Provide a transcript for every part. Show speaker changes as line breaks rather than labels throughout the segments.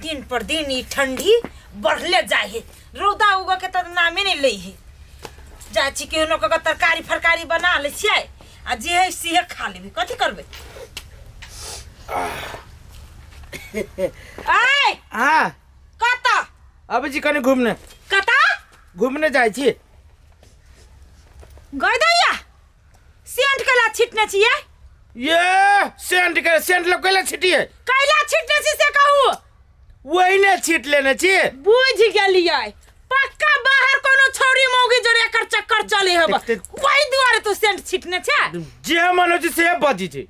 दिन पर दिन ई ठंडी बढ़ले जाइ है, रौदा उगऽ के तऽ नामे नहि लै है। जाइ छी केहनो कऽ के तरकारी फरकारी बना लै छियै आ जे है सेहे खा लेबै, कथी करबै? आय।
हाँ।
कतऽ?
अबै छी कनि घूमने।
कतऽ?
घूमने जाइ छी।
गई दैया, सेंट कैला छिटने छियै?
ये सेंट के सेंट लोग कैला छिटिए?
कैला छिटने छी से कहू।
वही ने छीट लेने छी।
बुझि गेलियै, पक्का बाहर कोनो छौरी मौगी जोड़े एकर चक्कर चले हब, वही दुआरे तू सेंट छिटने छे।
जे मन होइ छै से बजै छै।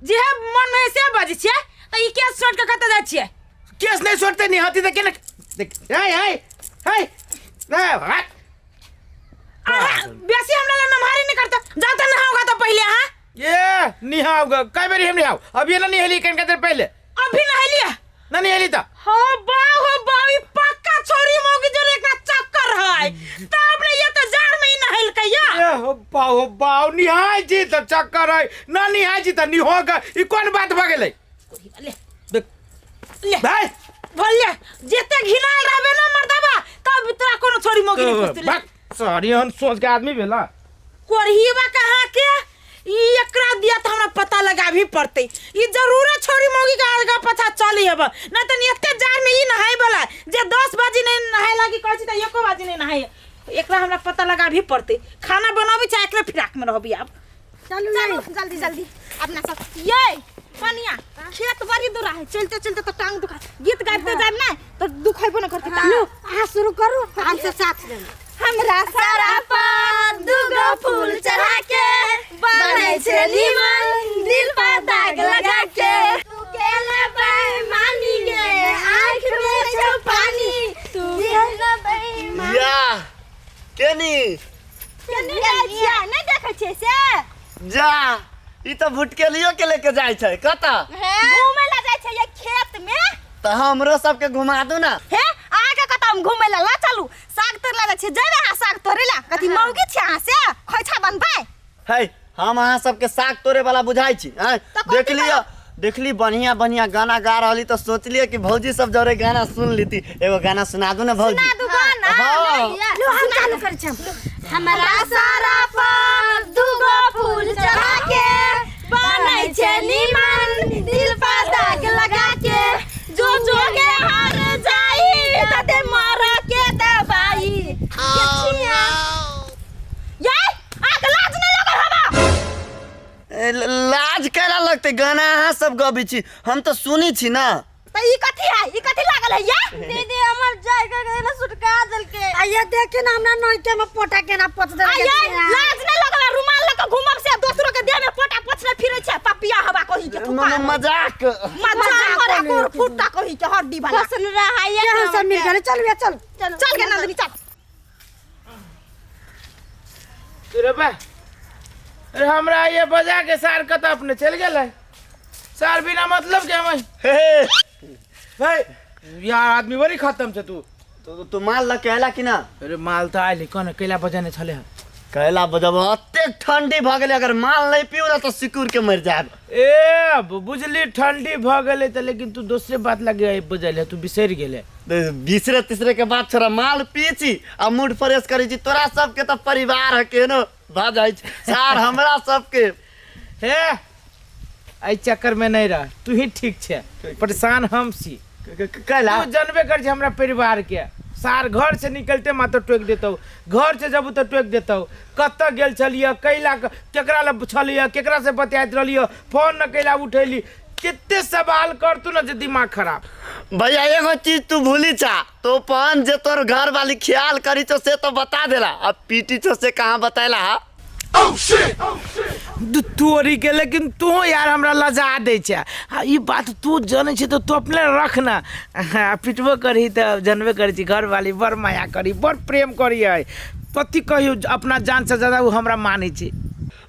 जे मन में से बजै छै त ई केस छोड़ के कतऽ जाइ छियै?
केस नहीं छोड़ते नहीं हाथी त केना देख। हे हे हे हे हट।
अहाँ बेसी हमरा लग नमहारी नहीं करता, जा त नहाओगा त पहिले। अहाँ
ये निहाओगा कई बेरी हम निहाओ, अभी ना निहेली कन के पहले।
अभी नहेलिए?
ना निहेली त।
हो बा हो बा, ई पक्का छोरी मौगी जोरे एकरा चक्कर है, तब ने ये तो जाड़ में ही नहेल कहिया।
ये हो बा हो बा, निहाय छी त चक्कर है, ना निहाय छी त निहोगा, ई कोन बात भ गेलै?
ले।
देख।
ले।
भाई।
भले जेते घिनाल रहबे ना मर्दबा, तब तोरा कोनो छोरी मौगी नहीं पूछते।
बक सॉरी, हम सोच के आदमी भेला।
कोरहीबा कहाँ के ई एकरा दिया त हमरा पता लगाबी पड़तै। ई जरूर छोरी मौगी के आगा पछा चली हब, न त एते जाड़ में ई नहाय वाला जे 10 बजे नहीं नहाय लागी कहै छी त एको बजे नहीं नहाय। एकरा हमरा पता लगाबी पड़तै। खाना बनाबी चाहे एकरे फिराक में रहबी आब।
चलू
चलू जल्दी जल्दी अपना सब। ये कनिया, खेत बड़ी दूर है, चलते चलते तो टांग दुखा, गीत गाबते जाब ना तो दुखेबो न करते टांग।
लू अहाँ शुरू करू, हम सब साथ देब।
हमरा सारा पर दुगो फूल चढ़ा के बनै छै निमन दिल पर दाग लगा के। तू केला बेईमानी गे, आँख में छौ पानी, तू केला बेईमानी।
या केनी
केनी जाइ छियै? नहि देखै छियै से?
जा, ई तऽ भुटकेलियो के लेके जाइ छै कतऽ?
घूमे ला जाइ छै ये खेत में।
तऽ हमरो सबके घुमा दू ना।
हे, अहाँके कतऽ हम घूमे ला? ला चलू, साग तोड़े ला जाइ छियै। जेबै अहाँ साग तोड़े ला? कथी मौगी छियै अहाँ से खोइछा बनबै?
है, हम अहाँ सबके साग तोड़े वाला बुझाइ छी? आँय?
तऽ कथी?
देख लिअ, देखली बढ़िया बढ़िया गाना गा रहली तऽ सोचलियै कि भौजी सब जरे गाना सुन लीती। एगो गाना सुना दू ना भौजी।
सुना दू गाना।
हाँ।
लू हम चालू करै छी।
हमरा सारा पर दुगो फूल चढ़ा के बनै छै निमन दिल पर दाग लगा के, जो जोगे हार जाई तते मर के दबाई के छिया। ये आग लाज नहीं लगल हवा?
ए, लाज केना लगतै? गाना अहाँ सब गबै छी, हम तऽ सुनै छी ना।
त ई कथी है? ई कथी लागल है ये?
दीदी, हमर जाय के गेल सुटका देलके।
आ ये देखी ना, हमरा नोइके में पोटा केना पोत
आ
देलके।
ये लाज नहीं लगल? रुमाल लऽ के घूमब से दोसरो के देह में पोटा पोछने फिरै छै। पपिया हवा कही के थुका।
मजाक
मजाक करे कोर फुट्टा कही के हड्डी वाला।
पसंद रहा ये।
केहन सब मिल गेलै, चल बे चल।
चल के नंदिनी, चल।
रे बा, अरे हमरा ये बजा के सार कतऽ अपने चलि गेलै सार बिना मतलब के हम।
हे हे।
भाई यार, आदमी बड़ी खत्म छै तू।
तो तू माल लऽ के अयला कि ना?
अरे माल तऽ आयल, कौन कैला बजेने छलै हँ?
कैला बजब? एतेक ठंडी भऽ गेलै, अगर माल नहीं पीऊ ना तऽ सिकुड़ के मरि जायब।
ए अब बुझली ठंडी भऽ गेलै तऽ, लेकिन तू दोसरे बात लगे बजले, तू बिसरि गेलै।
बीसरे तीसरे के बात छोड़ा, माल पी छी आ मूड फ्रेश करै छी। तोरा सबके तऽ परिवार है, केनो भऽ जाइ छै सार, हमरा सबके
हे एहि चक्कर में नहीं रह, तू ही ठीक छै, परेशान हम छी।
कैला?
तू जानबे कर छै हमरा परिवार के, सार घर से निकलते मात्र टोकि देतौ, घर से जबू तऽ टोकि देतौ, कतऽ गेल छलियै, कैला केकरा लग छलियै, केकरा से बतियाइत रहलियै, फोन न कैला उठैली, कते सवाल करतू न जे दिमाग खराब।
भैया, एगो चीज तू भूली चा तो पन जे तोर घर वाली ख्याल करी छो से तो बता देला, अब पीटी छो से कहाँ बतायला? हा
तोरी के, लेकिन तू यार हमरा लजा दै छै। आ ई बात तू जनै छै तऽ तू अपने रख ना। आ पिटबो करही तऽ जनबे करै छी, घरवाली बड़ माया करी, बड़ प्रेम करी है, कथी कहियौ, अपना जान से ज्यादा ओ हमरा मानै छै।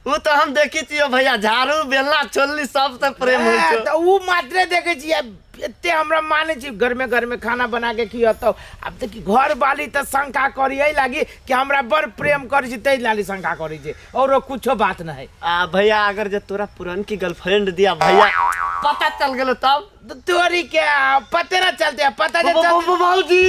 उ तो हम देखी छियो भैया, झाड़ू बेलना छोलनी सब से प्रेम होइ छौ।
तऽ उ मात्रे देखै छियै, एते हमरा मानै छी, घरमे घरमे खाना बना के खियतौ। आब देखी, घर वाली तऽ शंका करी एहि लागी कि हमरा बड़ प्रेम करै छी, ताहि लागी शंका करै छै, औरो कुछो बात नहीं।
आ भैया, अगर जे तोरा पुरनकी गर्लफ्रेंड दिया भैया। पता चल गेलो तब
तोरी के पते ना चलते पता जे चलते
भौजी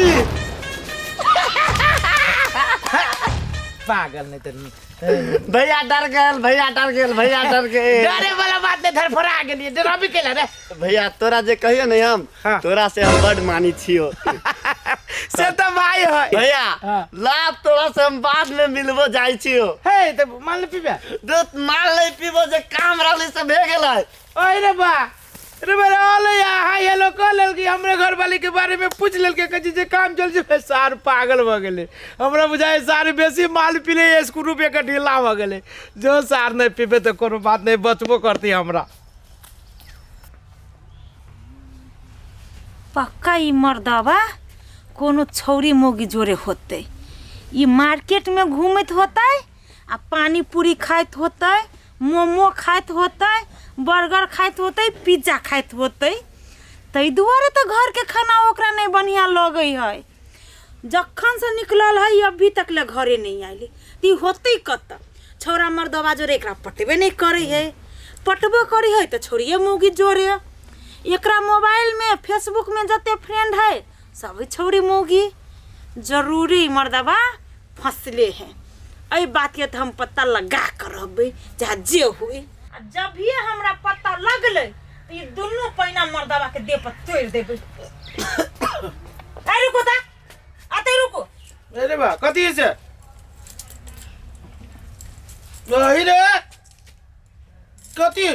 पागल नहीं तो
भैया डर गेल भैया डर गेल भैया डर गेल
डरे वाला बात नहीं धरफड़ा गेलिए डराबी केला रे
भैया तोरा जे कहियो नहीं हम
हाँ।
तोरा से हम बड मानी छियो
से तो भाई है
भैया
हाँ।
लाभ तोरा से हम बाद में मिलबो जाइ छियो
हे तो मान ले पीबे
दूध माल नहीं पीबो जे काम रहले से भे गेलै
ओए रे बा रे बा आले या हाय हेलो कह लेलकी हमरे घर वाली के बारे में पूछ लेलके कहे जे काम चल जे सार पागल भ गेले हमरा बुझाए सार बेसी माल पीले स्क्रू पे के ढीला भ गेले जो सार नहीं पीबे तो कोनो बात नहीं बचबो करती हमरा
पक्का ई मर्दबा कोनो छौरी मोगी जोरे होतै ई मार्केट में घूमैत होतै आ पानी पूरी खाइत होतै मोमो खाइत होतै बर्गर खाइत होतै पिज्जा खाइत होतै ताहि दुआरे तऽ घरके खाना ओकरा नहि बढ़िआँ लगै है जखनसँ निकलल है अभी तक ले घरे नहि आयली तऽ ई होतै कतऽ छौड़ा मर्दबा जोरे एकरा पटबे नहि करै है पटबो करै है तऽ छौड़िए मौगी जोरे एकरा मोबाइलमे फेसबुकमे जते फ्रेंड है सब छौड़ी मौगी जरूरी मर्दबा फंसले है एहि बातके तऽ हम पता लगा कर रहबै चाहे जे हुए आ जब भी हमरा पता लगलै तऽ ई दुनू पैना मर्दबाके देह पर तोड़ि देबै अरे रुको ता आते रुको
अरे बा कथी से रही रे कथी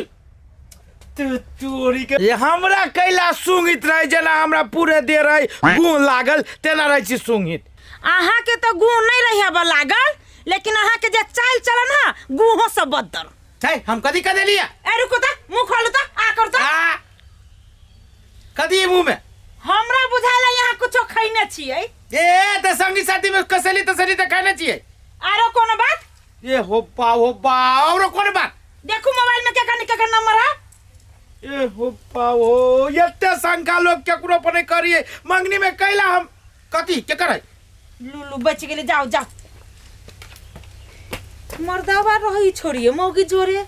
तू चोरी के ये हमरा कैला सुंगित रहे जेना हमरा पूरे देह रहे गुण लागल तेना रहे छी सुंगित
अहाँके तऽ गुह नहीं रही बा लागल लेकिन अहाँके जे चाल चलन है गुहो से बदल
छै हम कथी कह देलियै
ए रुको ता मुंह खोलू ता आ कर ता
आ कथी मुंह में
हमरा बुझाइला यहाँ कुछो खैने छियै
ए तऽ संगी साथी में कसली तसली तऽ खाने छियै
आरो कोनो बात
ए हो बा हो बा औरो कोन बात
देखू मोबाइल में केकर केकर नंबर है
ए हो बा हो एते शंका लोग केकरो पर नहीं करिए मंगनी में कैला हम कथी केकर है
लुलु बच गेलै जाओ जाओ मर्दावा रही छोड़िए मौगी जोरे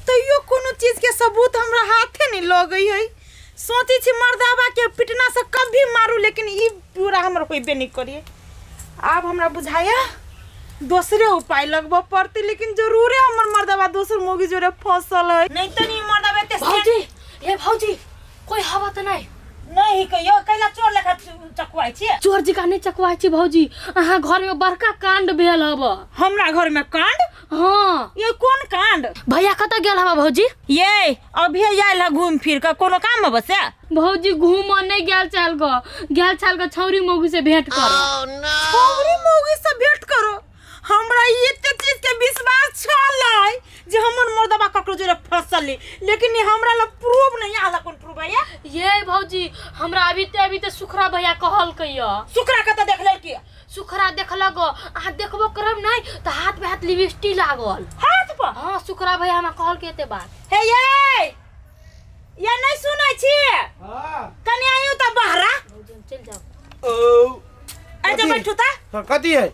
तैयो कोनो चीज के सबूत हमरा हाथे नहीं लगै है सोचै छी मर्दावा के पिटना से कभी मारू लेकिन ई पूरा हमर होइबे नहीं करिए आब हमरा बुझाया दोसरे उपाय लगबऽ पड़तै लेकिन जरूरे हमर मर्दावा दोसर मौगी जोरे फसल है नहीं तो नहीं मर्दावा एते
भौजी हे भौजी कोई हवा तऽ नहीं
नहीं कहियो कैला चोर लेखा चकुआइ छियै
चोर जकाँ नहि चकवाइ छी भौजी अहाँ घर में बड़का कांड भेल हब
हमरा घर में कांड
हाँ
ये कोन कांड
भैया कतऽ गेल हबा भौजी
ये अभी आयल है घूम फिर के कोनो काम में बसे
भौजी घूमऽ नहि गेल छल गो गेल छल गो छौरी मौगी से भेंट कर
छौरी मौगी से भेंट करो हमरा ई एते चीज के विश्वास छलै जे हमर मर्दबा ककरो जोरे फसल लेकिन ई हमरा लग प्रूफ नहीं आला कोन प्रूफ है ये?
ये भौजी हमरा अभी ते अभी ते सुखरा भैया कहलकै य
सुखरा कतऽ देख लेलकी
सुखरा देखलक गो अहाँ देखबो करब नहि तऽ हाथ पे हाथ लिपस्टिक लागल
हाथ पर
हाँ सुखरा भैया हमरा कहलकै एते बात
हे ये ये नहीं सुनै छी
हाँ
कनी आयु तऽ बहरा
भौजी हम चलि जाउ
ओ
ऐ जे बैठू तऽ
हाँ, कथी है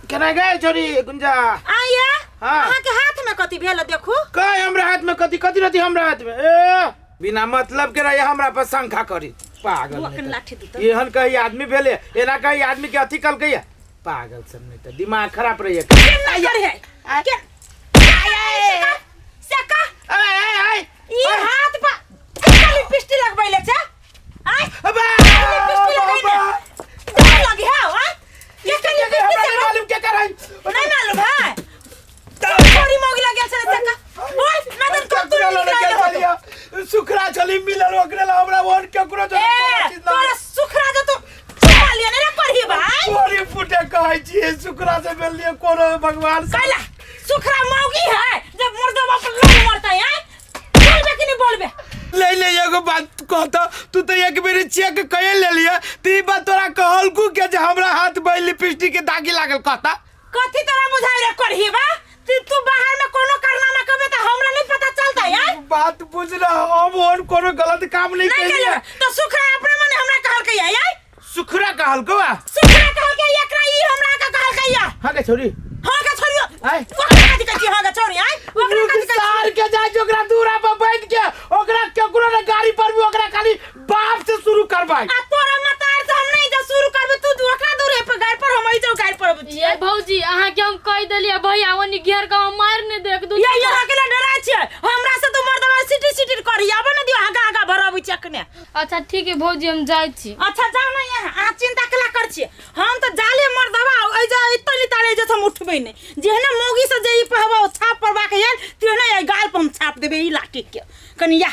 केना गए छोरी गुंजा
आइए
हाँ।
अहाँ के हाथ में कथी भेल देखू
कहे हमरा हाथ में कथी कथी रहती हमरा हाथ में ए बिना मतलब के रहे हमरा पर शंका करी पागल
बुआ के
नहीं
लाठी
तऽ।
दू तऽ।
एहन कही आदमी भेले एना कही आदमी के अथी कल है पागल सब नहीं तो दिमाग खराब रही है
केना करे है के से का ई हाथ पर केना लिपस्टिक लगबैले छै आय लिपस्टिक लगैने डर लगे है आय के के लिपस्टिक से
मालूम के कर
नहीं मालूम है छोरी मोगी लगे छले से का बोल ना तो तू तू
सुखरा छली मिलल ओकरे ला हमरा वन केकरो
ए तोरा सुखरा जो तो चुपा लिया नहीं रे करही भाई
कोरी फुटे कहै छियै सुखरा से मिल लियो कोनो भगवान से
कैला सुखरा मौगी है जब मुर्दवा पर लोग मरता है आय? बोलबे कि नहीं बोलबे
ले ले एगो बात कहता तू तो एक बेरी चेक कए लेलिए त ई बात तोरा कहलकू के जे हमरा हाथ में लिपस्टिक के दागी लागल कहता
कथी तोरा बुझाइ रे करही बा तू तू बाहर में कोनो कारनामा करबे त हमरा नहीं पता चलता यार
बात बुझ रहा हम और कोनो गलत काम नहीं
नहीं
कइलिए
कहियो तो सुखरा अपने मने हमरा कहलकै या यार
सुखरा कहलको बा
सुखरा कहलकै एकरा ई हमरा का कहलकै या
हां के छोरी
हां के छोड़ियो
आय।
ओकरा कथी कहै छी हां के छोड़ी आय ओकरा कथी कहै
सार के जाय छै ओकरा दूरा पर बैठ के ओकरा
कहि देलियै भैया ओनी घेर के हम मारि नहि देख दू।
ये यहाँ के डराइ छियै हमरा से तो मर्दवा सिटी सिटी करी आबे ने दियो, आगा आगा भरबै छी अखने।
अच्छा ठीक है भौजी, हम जाइ छी।
अच्छा जाउ ने यहाँ, अहाँ चिंता केला कर छियै? हम तऽ जाले मर्दवा एहि जे एतै नि ताले जे हम उठबै नहि, जेहने मौगी से जे ई पहवा छाप पड़बाक आयल तेहने एहि गाल पर हम छाप देबै ई लाठी के। कनि या